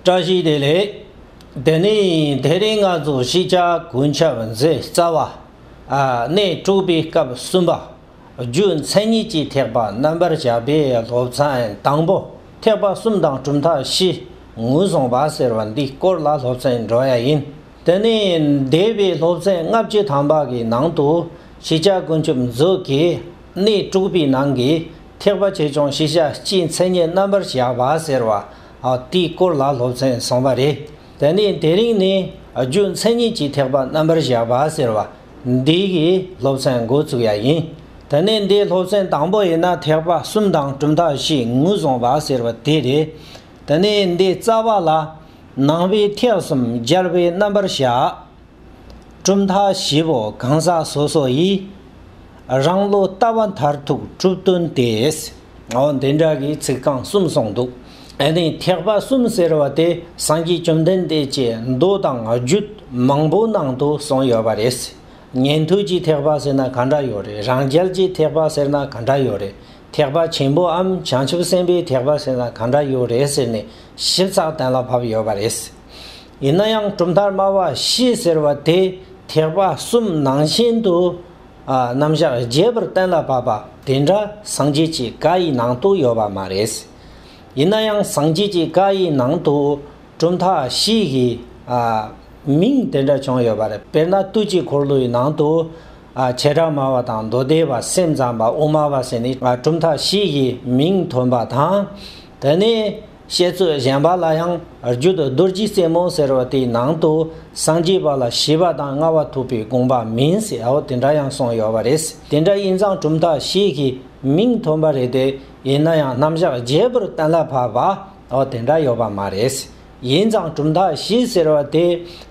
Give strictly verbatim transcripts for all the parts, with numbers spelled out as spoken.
བཀྲ་ཤིས་བདེ་ལེགས། དེ་ནས་དེ་རིང་ང་ཚོ་ཤེས་བྱ་ཀུན་ཁྱབ་མཛོད་རྩ་བ། ཨ། གནས་དྲུག་པའི་སྐབས་གསུམ་པ། རྒྱུ་མཚན་ཉིད་ཀྱི་ཐེག་པ་རྣམ་པར་བཞག་པའི་སློབ་ཚན་དང་པོ། ཐེག་པ་གསུམ་དང་གྲུབ་མཐའ་བཞི་ངོས་བཟུང་བ་ཟེར་བ་འདིའི་སྐོར་ལ་སློབ་ཚན་འགྲོ་ཡ་ཡིན། དེ་ནས་འདས་པའི་སློབ་ཚན་ལྔ་བཅུ་ཐམ་པ་གི་ནང་དུ་ཤེས་བྱ་ཀུན་ཁྱབ་མཛོད་ཀྱི་གནས་དྲུག་པའི་ནང་གི་ཐེག་པ་ཆེ་ཆུང་ཤེས་བྱ་སྤྱིའི་མཚན་ཉིད་རྣམ་པར་བཞག་པ་ཟེར་བ། ཨ། དེའི་སྐོར་ལ་སློབ་ཚན་སོང་བ་རེད། དེ་ནས་དེ་རིང་ནི་རྒྱུ་མཚན་ཉིད་ཀྱི་ཐེག་པ་རྣམ་པར་བཞག་པ་ཟེར་བ་འདི་གི་སློབ་ཚན་འགོ་བཙུགས་ཡ་ཡིན། དེ་ནས་འདིའི་སློབ་ཚན་དང་པོ་ཡིན་ན་ཐེག་པ་གསུམ་དང་གྲུབ་མཐའ་བཞི་ངོས་བཟུང་བ་ཟེར་བ་དེ་རེད། དེ་ནས་འདིའི་རྩ་བ་ལ། ནང་པའི་ཐེག་གསུམ་རྒྱལ་བའི་རྣམ་པར་བཞག། གྲུབ་མཐའ་བཞི་པོ་གང་ཟག་སོ་སོ་ཡི། རང་བློ་ལྟ་བ་མཐར་ཐུག་གྲུབ་དོན་ཏེ། འོ་འདི་འདྲ་གི་ཚིག་རྐང་གསུམ་གསུངས་འདུག་ཨ་ནི་ཐེག་པ་གསུམ་ཟེར་བ་དེ་སངས་རྒྱས་བཅོམ་ལྡན་འདས་ཀྱིས་མདོ་དང་རྒྱུད་མང་པོ་ནང་དུ་གསུངས་ཡོད་པ་རེད། ཉན་ཐོས་ཀྱི་ཐེག་པ་ཟེར་ན་ག་འདྲ་ཡོད་རེད། རང་རྒྱལ་གྱི་ཐེག་པ་ཟེར་ན་ག་འདྲ་ཡོད་རེད། ཐེག་པ་ཆེན་པོའམ་བྱང་ཆུབ་སེམས་དཔའི་ཐེག་པ་ཟེར་ན་ག་འདྲ་ཡོད་རེད་ཟེར་ནས་ཞིབ་ཚགས་གཏན་ལ་ཕབ་ཡོད་པ་རེད། ཡིན་ན་ཡང་གྲུབ་མཐར་སྨྲ་བ་བཞི་ཟེར་བ་དེ་ཐེག་པ་གསུམ་ནང་བཞིན་དུ། ཨ། རྣམ་གཞག་རྒྱས་པར་གཏན་ལ་ཕབ་པ་དེ་འདྲ་སངས་རྒྱས་ཀྱི་བཀའ་ཡི་ནང་དུ་ཡོད་པ་མ་རེད། ཡིན་ན་ཡང་སངས་རྒྱས་ཀྱི་བཀའ་ཡི་ནང་དུ་གྲུབ་མཐའ་བཞི་གི། ཨ། མིང་དེ་འདྲ་བྱུང་ཡོད་པ་རེད། དཔེར་ན་དུས་ཀྱི་འཁོར་ལོའི་ནང་དུ། ཨ། བྱེ་བྲག་སྨྲ་བ་དང་མདོ་སྡེ་པ་སེམས་ཙམ་པ་དབུ་མ་པ་ཟེར་ནས། ཨ། གྲུབ་མཐའ་བཞི་གི་མིང་ཐོན་པ་དང་། དེ་ནས་བཤད་ཚུལ་གཞན་པ་ལ་ཡང་རྒྱུད་རྡོ་རྗེ་རྩེ་མོ་ཟེར་བ་དེའི་ནང་དུ་སངས་རྒྱས་པ་ལ་བྱིས་པ་དང་མངའ་བ་ཐོབ་པའི་དགོངས་པ་མིན་ཟེར། འོ་དེ་འདྲ་ཡང་གསུངས་ཡོད་པ་རེད། དེ་འདྲ་ཡིན་ཙང་གྲུབ་མཐའ་བཞི་གི་མིང་ཐོན་པ་རེད་དེ། ཡིན་ན་ཡང་རྣམ་གཞག་རྒྱས་པར་གཏན་ལ་ཕབ་པ། འོ་དེ་འདྲ་ཡོད་པ་མ་རེད། ཡིན་ཙང་གྲུབ་མཐའ་བཞི་ཟེར་བ་དེ་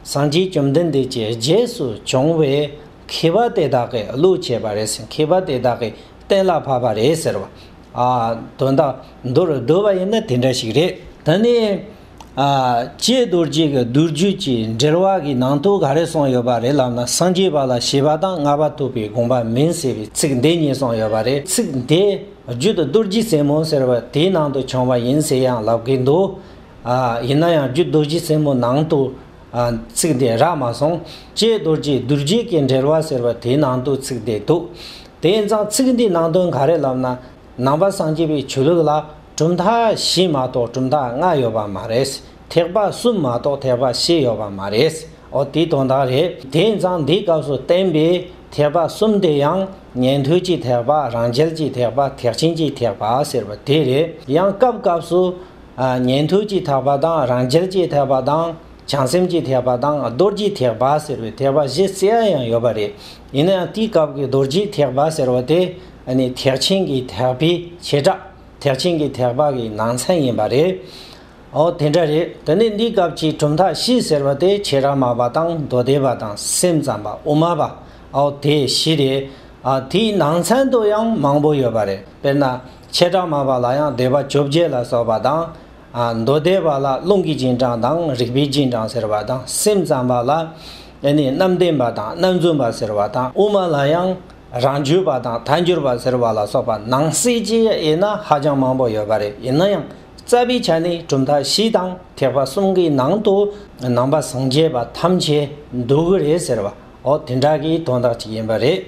སངས་རྒྱས་བཅོམ་ལྡན་འདས་ཀྱི་རྗེས་སུ་བྱུང་བའི་མཁས་པ་དེ་དག་གིས་བློས་བྱས་པ་རེད། མཁས་པ་དེ་དག་གིས་གཏན་ལ་ཕབ་པ་རེད་ཟེར་བ། ཨ། དོན་དག་མདོར་བསྡུ་བ་ཡིན་ན་དེ་འདྲ་ཞིག་རེད། ད་ནི། ཨ། ལྕེ་རྡོ་རྗེ་གི་མདོ་རྒྱུད་ཀྱི་འགྲེལ་པ་གི་ནང་དུ་ག་རེ་གསུངས་ཡོད་པ་རེད་ལབ་ན། སངས་རྒྱས་པ་ལ་བྱིས་པ་དང་མངའ་བ་ཐོབ་པའི་དགོངས་པ་མིན་ཟེར་བའི་ཚིག་འདི་གཉིས་གསུངས་ཡོད་པ་རེད། ཚིག་འདི་རྒྱུད་རྡོ་རྗེ་རྩེ་མོ་ཟེར་བ་དེའི་ནང་དུ་བྱུང་བ་ཡིན་ཟེར་ཡང་ལབ་ཀྱི་འདུག་ཨ། ཡིན་ན་ཡང་རྒྱུད་རྡོ་རྗེ་རྩེ་མོ་ནང་དུ། ཨ། ཚིག་འདི་རག་མ་སོང་། ལྕེ་རྡོ་རྗེ་མདོ་རྒྱུད་ཀྱི་འགྲེལ་པ་ཟེར་བ་དེའི་ནང་དུ་ཚིག་འདི་འདུག་དེ་ཡིན་ཙང་ཚིག་འདིའི་ནང་དོན་ག་རེ་ལབ་ན། ནང་པ་སངས་རྒྱས་པའི་ཆོས་ལུགས་ལ་གྲུབ་མཐའ་བཞི་མ་གཏོགས་གྲུབ་མཐའ་ལྔ་ཡོད་པ་མ་རེད། ཐེག་པ་གསུམ་མ་གཏོགས་ཐེག་པ་བཞི་ཡོད་པ་མ་རེད། འོ་དེའི་དོན་དག་རེད། དེ་ཡིན་ཙང་འདིའི་སྐབས་སུ་བསྟན་པའི་ཐེག་པ་གསུམ་དེ་ཡང་ཉན་ཐོས་ཀྱི་ཐེག་པ། རང་རྒྱལ་གྱི་ཐེག་པ། ཐེག་ཆེན་གྱི་ཐེག་པ་ཟེར་བ་དེ་རེད། ཡང་སྐབས་སྐབས་སུ། ཨ། ཉན་ཐོས་ཀྱི་ཐེག་པ་དང་། རང་རྒྱལ་གྱི་ཐེག་པ་དང་། བྱང་སེམས་ཀྱི་ཐེག་པ་དང་། རྡོ་རྗེ་ཐེག་པ་ཟེར་བའི་ཐེག་པ་བཞི་བརྩི་ཡ་ཡང་ཡོད་པ་རེད། ཡིན་ན་ཡང་དེའི་སྐབས་ཀྱི་རྡོ་རྗེ་ཐེག་པ་ཟེར་བ་དེ། ཨ་ནི་ཐེག་ཆེན་གྱི་ཐེག་པའི་བྱེ་བྲག་ཐེག་ཆེན་གྱི་ཐེག་པ་གི་ནང་ཚན་ཡིན་པ་རེད། འོ་དེ་འདྲ་རེད། དེ་ནས་འདིའི་སྐབས་ཀྱི་གྲུབ་མཐའ་བཞི་ཟེར་བ་དེ་བྱེ་བྲག་སྨྲ་བ་དང་། མདོ་སྡེ་པ་དང་། སེམས་ཙམ་པ་དབུ་མ་པ། འོ་དེ་བཞི་རེད། ཨ། དེའི་ནང་ཚན་དུ་ཡང་མང་པོ་ཡོད་པ་རེད། དཔེར་ན་བྱེ་བྲག་སྨྲ་བ་ལ་ཡང་སྡེ་པ་བཅོ་བརྒྱད་ལ་སོགས་པ་དང་། ཨ། མདོ་སྡེ་པ་ལ་རླུང་གི་རྗེས་འབྲང་དང་། རིག་པའི་རྗེས་འབྲང་ཟེར་བ་དང་། སེམས་ཙམ་པ་ལ་ཨ་ནི་རྣམ་བདེན་པ་དང་རྣམ་རྫུན་པ་ཟེར་བ་དང་། དབུ་མ་ལ་ཡང་རང་རྒྱུད་པ་དང་ཐལ་འགྱུར་བ་ཟེར་བ་ལ་སོགས་པ་ནང་གསེས་ཀྱི་ཡིན་ན་ཧ་ཅང་མང་པོ་ཡོད་པ་རེད། ཡིན་ན་ཡང་རྩ་བའི་ཆ་ནས་གྲུབ་མཐའ་བཞི་དང་ཐེག་པ་གསུམ་གྱི་ནང་དུ་ནང་པ་སངས་རྒྱས་པ་ཐམས་ཅད་འདུ་གི་རེད་ཟེར་བ། འོ་དེ་འདྲ་གི་དོན་དག་ཅིག་ཡིན་པ་རེད།